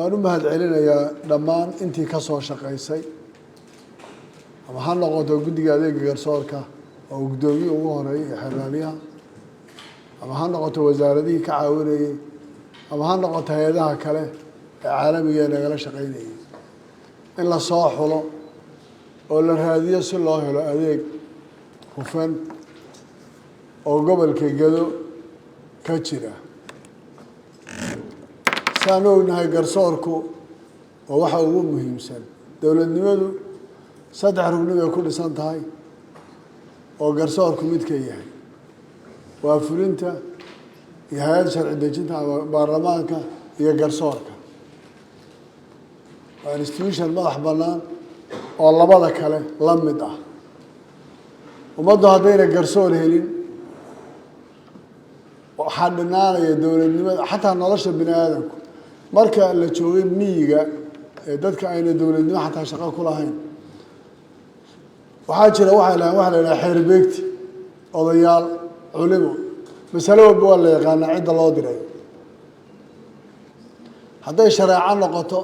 Waan u mahad celinayaa dhammaan intii ka soo shaqaysay, ama ha noqoto guddiga adeega garsoorka oo uu guddoomiye ugu horeeyay iyo xeerlaaliyaha, ama ha noqoto wasaaradihii ka caawinayey, ama ha noqoto hay-adaha kale ee caalamiga ee nagala shaqaynayay in la soo xulo oo la raadiyo si loo helo adeeg hufan oo gobolka Gedo ka jira. Saan ognahay, garsoorku oo waxa ugu muhiimsan dowladnimadu saddex rugni bay ku dhisan tahay, oo garsoorku midka yahay waa fulinta iyo hay-adda sharci dejinta ama baarlamaanka iyo garsoorka. Waa institution madax bannaan oo labada kale la mid ah. Ummaddu haddayna garsoor helin, waxaa dhinaanaya dowladnimada, xataa nolosha bini aadamku. Marka la joogay miyiga ee dadka ayna dowladnimo xataa shaqo ku lahayn, waxaa jira waxay lahayn waxa la yidhaha xeerbeegti, odayaal, culimo. Masalo walba waa la yaqaanaa cidda loo diray. Hadday shareeco noqoto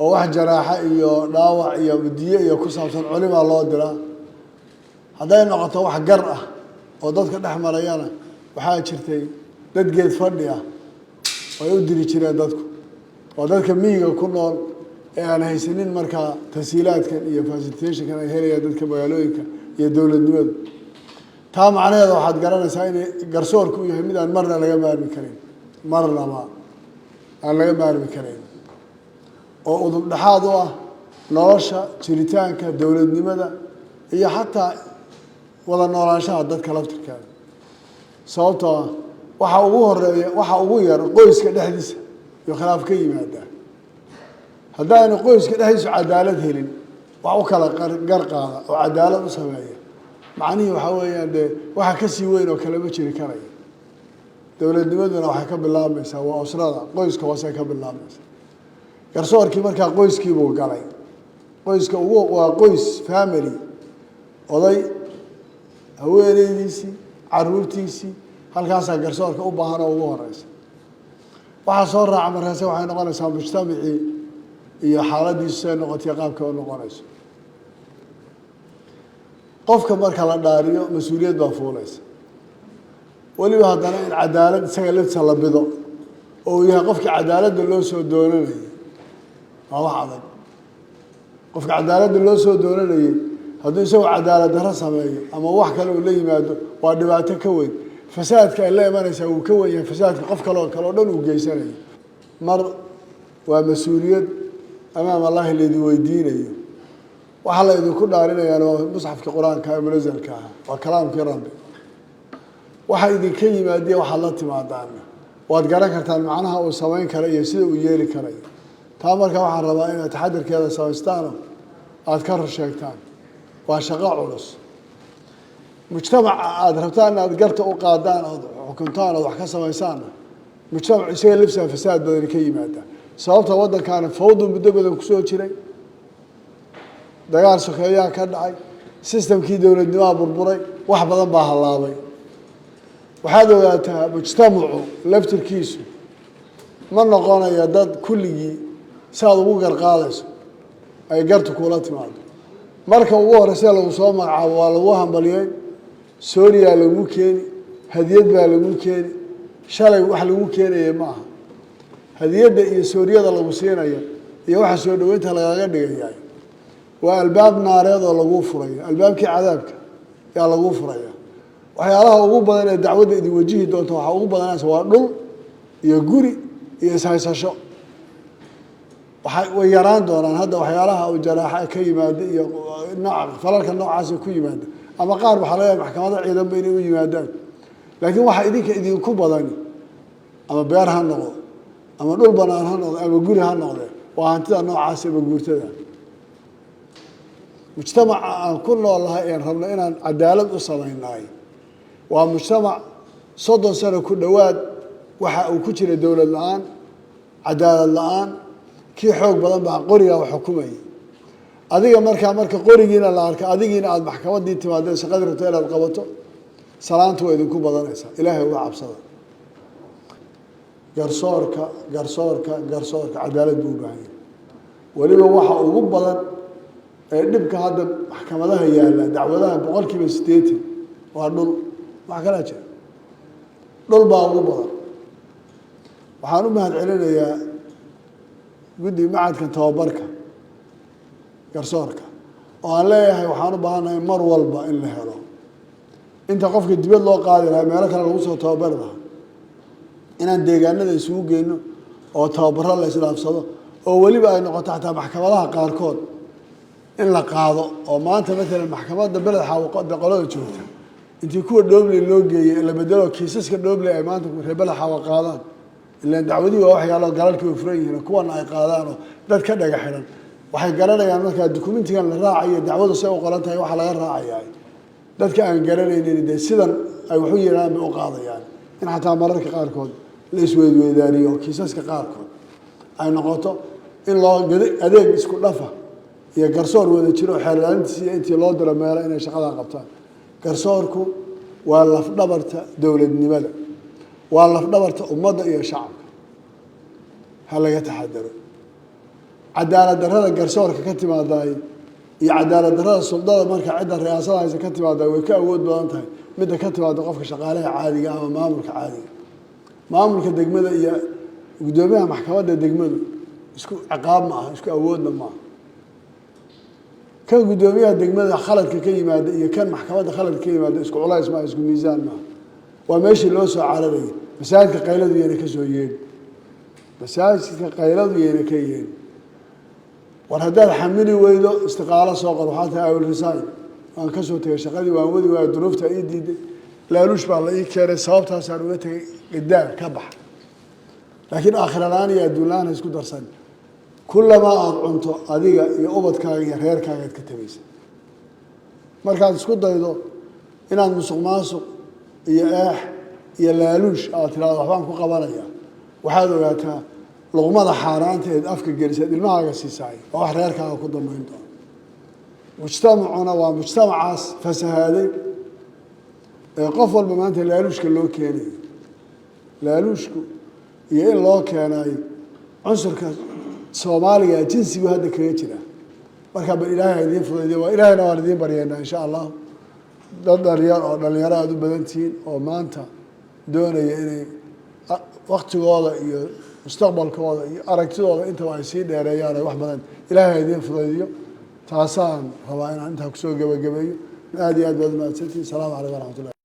oo wax jaraaxa iyo dhaawac iyo diye iyo ku saabsan, culimaa loo diraa. Hadday noqoto wax gar ah oo dadka dhex marayana, waxaa jirtay dad geed fadhi ah oo ay u diri jireen dadku. Waa dadka miyiga ku nool ee aan haysanin markaa tasiilaadkan iyo facilitationkan ay helayaan dadka magaalooyinka iyo dowladnimadu. Taa macnaheeda waxaad garanaysaa inay garsoorku u yahay mid aan marna laga maarmi karin, marnaba aan laga maarmi karayn, oo udub dhexaad u ah nolosha, jiritaanka dowladnimada iyo xataa wada noolaanshaha dadka laftirkeeda. Sababtoo ah waxa ugu horeeya, waxa ugu yar, qoyska dhexdiisa iyo khilaaf ka yimaadaa. Haddaanu qoyska dhexdiisu cadaalad helin, wax u kala gar qaada oo cadaalad u sameeya, macnihii waxaa weeyaan dee waxa kasii weyn oo kale ma jiri karaya. Dowladnimaduna waxay ka bilaabmaysaa waa usrada, qoyska hoosey ka bilaabmaysaa. Garsoorkii markaa qoyskiibuu galay. Qoyska ugu waa qoys, family, oday, haweeneydiisii, caruurtiisii, halkaasaa garsoorka u baahan oo ugu horeysa. Waxaa soo raaca markaase waxay noqonaysaa mujtamacii iyo xaaladiisu say noqotay, qaabka u noqonayso. Qofka marka la dhaariyo, mas-uuliyad baa fuulaysa. Weliba haddana in cadaalad isaga laftiisa la bido oo uu yahay qofkii cadaaladda loo soo doonanayay waa wax adag. Qofka cadaaladda loo soo doonanayay hadduu isagoo cadaalad darro sameeyo ama wax kale uu la yimaado, waa dhibaato ka weyn. Fasaadka ay la imanaysaa wuu ka weyn yahay fasaadka qof kale oo kale oo dhan uu geysanayo. Mar waa mas-uuliyad amaam Allahi laydin weydiinayo. Waxaa la idinku dhaarinayaana waa musxafkii Qur-aanka ee munasalka ahaa, waa kalaamkii Rabbi. Waxa idinka yimaadiya waxaad la timaadaana waad garan kartaan macnaha uu samayn kara iyo sida uu yeeli karayo. Taa marka waxaan rabaa inaad taxadirkeeda samaystaano, aada ka rur sheegtaan. Waa shaqo culus. Mujtamaca aada rabtaan inaad garta u qaadaan, ood xukuntaan, ood wax ka samaysaanna, mujtamac isaga lafsaa fasaad badani ka yimaada. Sababta waddankaani fawdu muddo badan kusoo jiray, dagaal sokeeyaa ka dhacay, systemkii dowladnimaha burburay, wax badan baa hallaabay. Waxaad ogaataa, mujtamacu laftirkiisu ma noqonaya dad kulligii si aad ugu garqaadayso ay gartu kuula timaado. Marka ugu horeysa lagu soo magacaabo, waa lagu hambaliyey, sooriyaa lagu keeni, hadiyad baa lagu keeni. Shalay wax lagu keenaya ma aha. Hadiyadda iyo sooriyada lagu siinaya iyo waxa soo dhaweynta lagaga dhigayaa waa albaab naareed oo laguu furayo, albaabkii cadaabka yaa laguu furaya. Waxyaalaha ugu badan ee dacwadda idin wajihi doonta waxaa ugu badanaysa waa dhul iyo guri iyo ishaysasho. Waxa way yaraan doonaan hadda waxyaalaha uu jaraaxa ka yimaada iyo nooc falalka noocaasa ku yimaada, ama qaar waxaa laga yaaba maxkamada ciidanba inay u yimaadaan. Laakiin waxa idinka idinku badani, ama beer ha noqdo, ama dhul banaan ha noqdo, ama guri ha noqde, waa hantida noocaas ama guurtada. Mujtamaca aan ku noolnahay een rabno inaan cadaalad u samaynaay waa mujtamac 30 sano ku dhowaad waxa uu ku jiray dowlad la-aan, cadaalad la-aan. Kii xoog badan baa qorigaa wax xukumayay. Adiga markaa marka qorigiina la arka, adigiina aada maxkamaddii timaadeen, shaqadii rabto inaad qabato, salaantu waa idinku badanaysaa. Ilaahay uga cabsada. Garsoorka, garsoorka, garsoorka cadaalad buu u baahan yahay. Weliba waxa ugu badan ee dhibka hadda maxkamadaha yaalla, dacwadaha 80% waa dhul. Wax kalaa jira, dhul baa ugu badan. Waxaan u mahad celinayaa guddiga macadka tababarka garsoorka, oo aan leeyahay waxaan u baahannahay mar walba in la helo, inta qofka dibad loo qaadi lahaa, meelo kale lagu soo tababari lahaa, inaan deegaanada isugu geyno oo tababaro la isdhaafsado, oo weliba ay noqoto xataa maxkamadaha qaarkood in la qaado, oo maanta matalan maxkamadda Beled Xaawo qolada joogta intii kuwa Dhobley loo geeyey la bedelo, kiisaska Dhobley ay maanta reer Beled Xaawo qaadaan. Ilaan dacwadihii waa waxyaalo galalkii way furan yihiin, kuwana ay qaadaan oo dad ka dhaga xidhan waxay garanayaan. Markaa dukumentigan la raacayo, dacwadu say u qoran tahay, waxa laga raacayaa dadka aan garanaynin dee sidan ay waxu yeelaan bay u qaadayaan. In xataa mararka qaarkood la isweydweydaariyo, kiisaska qaarkood ay noqoto in loo adeeg isku dhafa iyo garsoor wada jiro oo xeerlaalintiis iyo intii loo diro meelo inay shaqadaa qabtaan. Garsoorku waa lafdhabarta dowladnimada, waa lafdhabarta ummadda iyo shacabka. Ha laga taxadaro cadaalad darrada garsoorka ka timaadaay iyo cadaalad darrada suldada marka cidda riyaasada haysa ka timaadaay, way ka awood badan tahay midda ka timaada qofka shaqaalaha caadiga ama maamulka caadiga. Maamulka degmada iyo guddoomiyaha maxkamadda degmadu isku ciqaab ma aha, isku awoodna maaha. Kan guddoomiyaha degmada khaladka ka yimaada iyo kan maxkamadda khaladka ka yimaada isku culays maaha, isku miisaan maaha. Waa meeshii loo soo cararayay. Masaajidka qayladu yayna ka soo yeedhin, masaajidka qayladu yayna ka yeedhin. War haddaad xamili weydo, istiqaalo soo qor. Waxaa tahay, "I will resign, waan ka soo tegay shaqadii, waan wadi waaya, duruufta ii diiday, laaluush baa la ii keenay, sababtaasaan uga tegay." Gidaar ka bax, laakiin aakhira la-aan iyo adduun la-aan ha isku darsan. Kulamaa aada cunto, adiga iyo ubadkaaga iyo reerkaaga aad ka tegaysa. Markaad isku daydo inaad musuq maasuq iyo eex iyo laaluush aad tirahdo waxbaan ku qabanaya, waxaad ogaataa luqmada xaaraanta eed afka gelisaad ilmahaaga siisaay waa wax reerkaaga ku dambayn doona. Mujtamacuna waa mujtamacaas fasahaaday ee qof walba maanta laaluushka loo keenayo. Laaluushku iyo in loo keenayo cunsurka Soomaaliga jinsigu hadda kaga jira. Marka bal Ilaahay ha idiin fudaydiyo, waa Ilaahayna waan idiin baryeynaa, insha Allah. Dad dhalinyar oo dhalinyaro aada u badan tihiin oo maanta doonaya inay waktigooda iyo mustaqbalkooda iyo aragtidooda intaba ay sii dheereeyaan ay wax badan, Ilaahay ha idiin fudaydiyo. Taasaan rabaa inaan intaa kusoo gebagabeeyo. Aad iyo aad baad umahadsantihin. Asalaamu calaykum waraxmatullah.